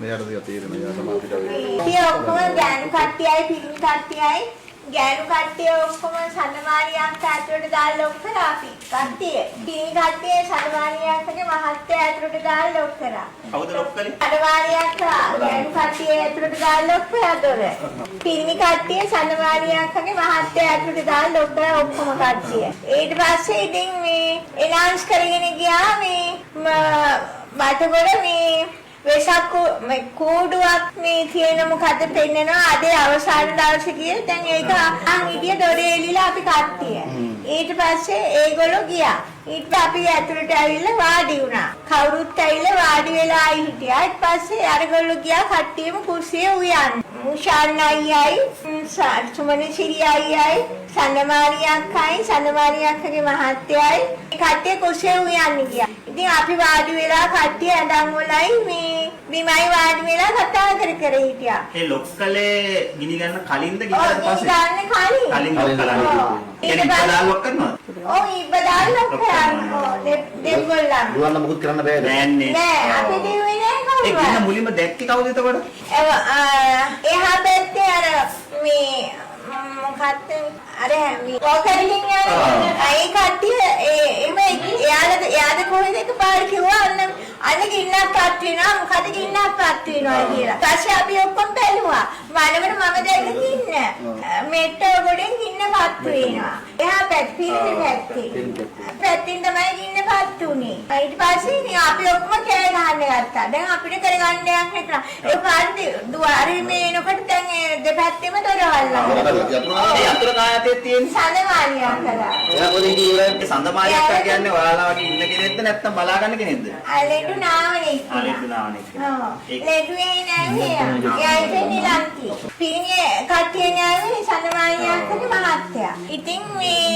මෙයාට ටික තේරෙනවා. එයා තමයි අපිට ඉතින් ඔක්කොම ගෑනු කට්ටියයි පිරිමි කට්ටියයි ගෑනු කට්ටිය ඔක්කොම සඳමාරියක් ඇතුළට දාලා ලොක් කරා අපි කට්ටිය. පිරිමි කට්ටිය සඳමාරියක්ගේ මහත්තයා ඇතුළට දාලා ලොක් කරා. කවුද ලොක් කළේ? සඳමාරියක් ගෑනු කට්ටිය ඇතුළට දාලා ලොක් කරා දොර. පිරිමි කට්ටිය සඳමාරියක්ගේ මහත්තයා ඇතුළට දාලා ලොක් කරා ඔක්කොම කට්ටිය. ඊට පස්සේ ඉතින් මේ එනවුන්ස් කරගෙන ගියා මේ බටගොඩ මේ වෙසක් මේ කූඩුවක් මේ තියෙන මොකද්ද පෙන්නනවා අද අවසාන දවසේ කියලා. දැන් ඒක අහන් හිටිය දොරේ එලිලා අපි කට්ටිය. ඊට පස්සේ ඒගොල්ලෝ ගියා. ඊට පස්සේ අපි ඇතුළට ඇවිල්ලා වාඩි වුණා. කවුරුත් ඇවිල්ලා වාඩි වෙලා හිටියා. ඊට පස්සේ අරගොල්ලෝ ගියා කට්ටියම කුස්සියේ උයන්. මුෂාන් අයියයි සුමනසිරි අයියයි සඳමාරි අක්කයි සඳමාරි අක්කගේ මහත්තයයි මේ කට්ටිය කුස්සියේ උයන්න ගියා. ඉතින් අපි වාඩි වෙලා කට්ටිය ඇඳන් වලයි මේ බිමයි වාඩි වෙලා කතා කර කර හිටියා. ඒ ලොක් කළේ ගිනි ගන්න කලින්ද ගිනි ඔව් ගන්න ගිනි පස්සේ? ගන්න කලින්. කලින් ලොක් කළා. ඔව්. ඒ කියන්නේ ඊට පස්සේ ඉබ්බා ලොක් කරනවද? ඔව් ඉබ්බා ලොක් කරා. ඔව් දෙගොල්ලන්. දුවන්න මොකුත් කරන්න බෑද? නෑන්නේ. නෑ අපි දිව්වේ නෑ ඒ ගින්න කවුරුවත්. මුලින්ම දැක්කේ කවුද එතකොට? එහා පැත්තේ අර මේ මොකක්ද අර මේ වෝකරින් යන ඒ කට්ටිය ඒ එම එයාලද එයාද කොහෙද එකපාර කිව්වා අන්න අන්න ගින්නක් පත් වෙනවා මොකද ගින්නක් පත් වෙනවා කියලා. පස්සේ අපි ඔක්කොම බැලුවා. වනවන මම දැක්ක ගින්න. මෙට්ට ගොඩෙන් ගින්න පත් වෙනවා. එහා පැත්ත පිරිමි පැත්තේ. පැත්තෙන් තමයි ගින්න පත් උනේ. ඊට පස්සේ ඉතින් අපි ඔක්කොම කෑ ගහන්න ගත්තා. දැන් අපිට කරගන්න දෙයක් නැතුණා. ඒ පාරේ දුවාරේ මේ එනකොට දැන් ඒ දෙපැත්තෙම දොරවල් වහලා. ඒ අතුරු කායතේ තියෙන සඳමානියක් කළා. එයා කොහෙද හිටියේ? ඒ සඳමාරියක් අක්කා කියන්නේ ඔයාලා වගේ ඉන්න කෙනෙක්ද නැත්නම් බලා ගන්න කෙනෙක්ද? ආ ලෙඩු නාවනේ ආ ලෙඩු නාවනේ කෙනා. ඔව්. ඒක ලෙඩුවේ නෑ මෙයා. එයා ඉතින් නිලන්ති. පිරිමි කට්ටිය නෑවේ සඳමානියක්ගේ මහත්තයා. ඉතින් මේ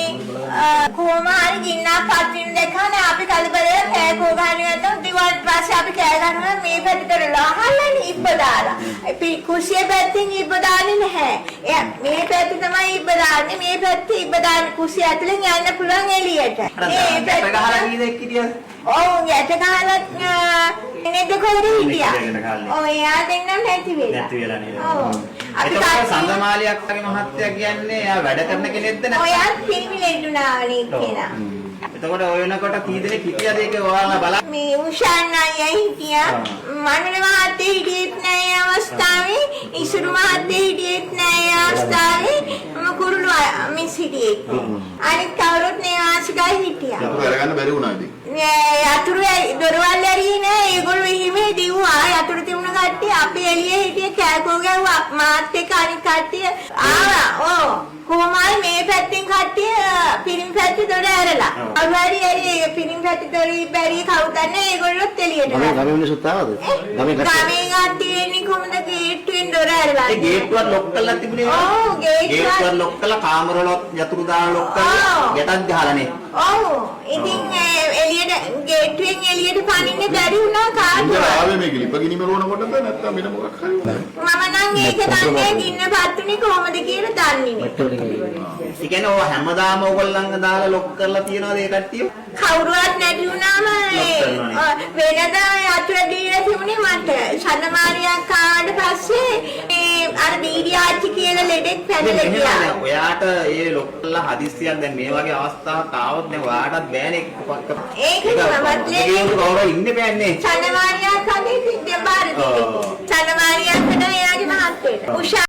කොහොම හරි ගින්නක් පත් වෙන දැක්කම අපි කලබල වෙලා කෑ කෝ ගහන ගත්තා. දිවට පස්සේ අපි කෑ ගහනවා මේ පැත්තට ලහලනේ ඉබ්බ දාලා. අපි කුසිය පැත්තෙන් ඉබ්බ දාන්නේ නැහැ. එයා මේ පැත්තේ තමයි ඉබ්බ දාන්නේ. මේ පැත්තේ ඉබ්බ දාන්නේ කුසිය ඇතුලෙන් යන්න පුළුවන් එළියට. අර ඒ ගැට ගහලා පැත්තේ ගියද එක් හිටියද? ඔව් ගැට ගහලා නේද කොහෙද හිටියා? ගැට ගහලා. ඔව් එයා දෙන්නම් නැති වෙලා. නැති වෙලා නේද? ඔව්. අපි එතකොට කට්ටිය සඳමාලියක් වගේ මහත්තයා කියන්නේ එයා වැඩ කරන කෙනෙක්ද නැත්නම්? ඔයා පිරිමි ලෙඩු නාවනේ කෙනා. එතකොට ඔය වෙනකොට කී දෙනෙක් හිටියද ඒක ඔයාලා බලන්න. මේ උෂාන් අයියා හිටියා. මනුල මහත්තයා හිටියෙත් නෑ ඒ අවස්ථාවේ. ඉසුරු මහත්තයා හිටියෙත් නෑ ඒ අවස්ථාවේ. මම කුරුළු මිස් හිටියෙත් නෑ. අනිත් කවුරුත් නේවාසිකයි හිටියා. යතුරු අරගන්න බැරි වුණා ඉතින්. නෑ යතුරු දොරවල් ඇරියේ නෑ. ඒගොල්ලෝ එහෙම දිව්වා. යතුරු තිබුණ කට්ටිය අපි එළියේ හිටියේ කෑකෝ ගැහුවා. මාත් එක්ක අනිත් කට්ටිය ආවා. ඔව්. කොහොම හරි මේ පැත්තෙන් කට්ටිය පිරිමි පැත්තේ දොර ඇරලා. කවුරු හරි ඇරියේ පිරිමි පැත්තේ දොර බැරිය කවුද දන්නේ ඒගොල්ලොත් එළියට ගමේ ගත්තා. ගමේ මිනිස්සුත් ආවද? ගමේ කට්ටිය. ගමේ කට්ටිය එන්නේ කොහොමද ගේට්ටුවෙන් දොර ඇරලා? ඒ ගේට්ටුවත් ලොක් කරලා තිබුණේ නේද? ඔව් ගේට්ටුවත් ගේට්ටුවත් ලොක් කරලා කාමරවලත් යතුරු දාලා ලොක් කරලා ඔව්. ගැටත් ගහලා නේ. ඔව්. ඉතින් එළියට ගේට්ටුවෙන් එළියට පනින්න බැරි වුණා ඉඳලා කාටවත්. ආවේ මේක ලිප ගිනි මරුවන කොටද නැත්නම් වෙන මොකක් හරි වුණාද? මම නම් ඒක දන්නේ ගින්න පත්තුනේ කොහොමද කියලා දන්නේ නෑ. ඒ කියන්නේ ඔය හැමදාම ඕගොල්ලන්ව දාලා ලොක් කරලා තියනවාද ඒ කට්ටිය? කවුරුවත් නැති වුණාම ලොක් කරනවා වෙනදා යතුරු දීලා තිබුණේ මට. සඳමාරියක් ආවට පස්සේ මේ අර බීඩි ආච්චි කියලා ලෙඩෙක් පැනලා ගියා. දැන් ඔයාට ඒ ලොක් කරලා හදිස්සියක් දැන් මේ වගේ අවස්ථාවක් ආවොත් දැන් ඔයාටත් බෑනේ එකපාරට. ඒක මමත් ලෙඩෙක්. කවුරු ඉන්න බෑනේ. සඳමාරියක් වගේ සිද්ධ බාර දෙන්නේ. සඳමාරියක්ට එයාගේ මහත්තයට. උෂා